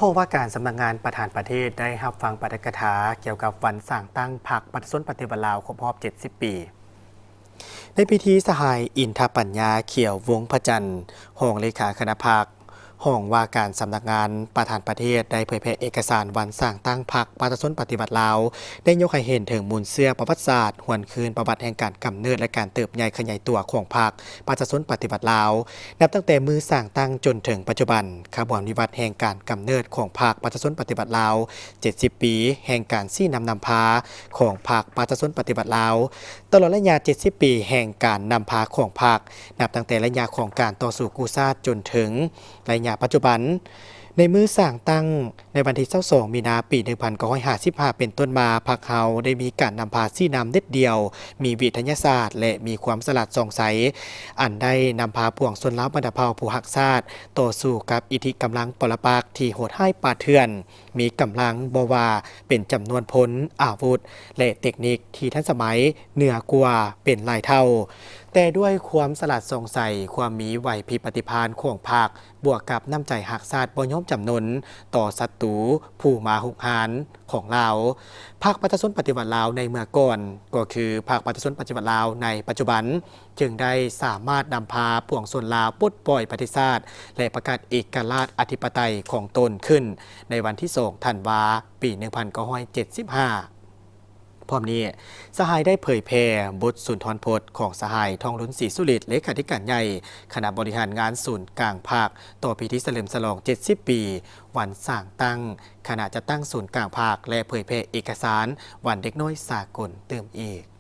ຫ້ອງວ່າການສຳນັກງານປະທານປະເທດ ໄດ້ຮັບຟັງປາຖະກະຖາກ່ຽວກັບວັນສ້າງຕັ້ງພັກປະຊາຊົນປະຕິວັດລາວຄົບຮອບເຈັດສິບປີ. ໃນພິທີ, ສະຫາຍ ອິນທະປັນຍາ ຂຽວວົງພະຈັນ, ຮອງເລຂາຄະນະພັກ, ຫ້ອງວ່າການສຳນັກງານປະທານປະເທດ ໄດ້ເຜີຍແຜ່ເອກະສານວັນສ້າງຕັ້ງພັກປະຊາຊົນປະຕິວັດລາວ, ໄດ້ຍົກໃຫ້ເຫັນເຖິງມູນເຊື້ອປະຫວັດສາດ, ຫວນຄືນປະຫວັດແຫ່ງການກຳເນີດ ແລະ ການເຕີບໃຫຍ່ຂະຫຍາຍຕົວຂອງພັກປະຊາຊົນປະຕິວັດລາວ, ນັບຕັ້ງແຕ່ມື້ສ້າງຕັ້ງຈົນເຖິງປັດຈຸບັນ. ຂະບວນວິວັດແຫ່ງການກຳເນີດຂອງພັກປະຊາຊົນປະຕິວັດລາວ ເຈັດສິບປີ ແຫ່ງການຊີ້ນຳນຳພາຂອງພັກປະຊາຊົນປະຕິວັດລາວ, ຕະຫຼອດໄລຍະເຈັດສິບປີແຫ່ງການນຳພາຂອງພັກ, ນັບຕັ້ງແຕ່ໄລຍະຂອງການຕໍ່ສູ້ກູ້ຊາດຈົນເຖິງໄລຍະປັດຈຸບັນ. ໃນມື້ສ້າງຕັ້ງໃນວັນທີຊາວສອງ ມີນາ ປີໜຶ່ງພັນເກົ້າຮ້ອຍຫ້າສິບຫ້າເປັນຕົ້ນມາ, ພັກເຮົາໄດ້ມີການນຳພາຊີ້ນຳເດັດດ່ຽວ, ມີວິທະຍາສາດ ແລະ ມີຄວາມສະຫຼາດສ່ອງໃສ, ອັນໄດ້ນຳພາປວງຊົນລາວບັນດາເຜົ່າຜູ້ຮັກຊາດ ຕໍ່ສູ້ກັບອິດທິກຳລັງປໍລະປັກທີ່ໂຫດຮ້າຍປ່າເຖື່ອນ, ມີກຳລັງບໍ່ວ່າເປັນຈຳນວນພົນ, ອາວຸດ ແລະ ເຕັກນິກທີ່ທັນສະໄໝເໜືອກວ່າເປັນຫຼາຍເທົ່າ, ແຕ່ດ້ວຍຄວາມສະຫຼາດສ່ອງໃສ, ຄວາມມີໄຫວພິບປະຕິພານຂອງພັກ, ບວກກັບນ້ຳໃຈຮັກຊາດບໍ່ຍອມຈຳນົນຕໍ່ສັດຕູຜູ້ມາຮຸກຮານຂອງລາວ, ພັກປະຊາຊົນປະຕິວັດລາວໃນເມື່ອກ່ອນ ກໍຄືພັກປະຊາຊົນປະຕິວັດລາວໃນປັດຈຸບັນ, ຈຶ່ງໄດ້ສາມາດນຳພາປວງຊົນລາວປົດປ່ອຍປະເທດຊາດ ແລະ ປະກາດເອກະລາດອະທິປະໄຕຂອງຕົນຂຶ້ນໃນວັນທີສອງ ທັນວາ ປີໜຶ່ງພັນເກົ້າຮ້ອຍເຈັດສິບຫ້າ. ພ້ອມນີ້, ສະຫາຍໄດ້ເຜີຍແຜ່ບົດສຸນທອນພົດຂອງສະຫາຍ ທອງລຸນ ສີສຸລິດ ເລຂາທິການໃຫຍ່ຄະນະບໍລິຫານງານສູນກາງພັກ ຕໍ່ພິທີສະເຫຼີມສະຫຼອງເຈັດສິບປີ ວັນສ້າງຕັ້ງຄະນະຈັດຕັ້ງສູນກາງພັກ ແລະ ເຜີຍແຜ່ເອກະສານວັນເດັກນ້ອຍສາກົນຕື່ມອີກ.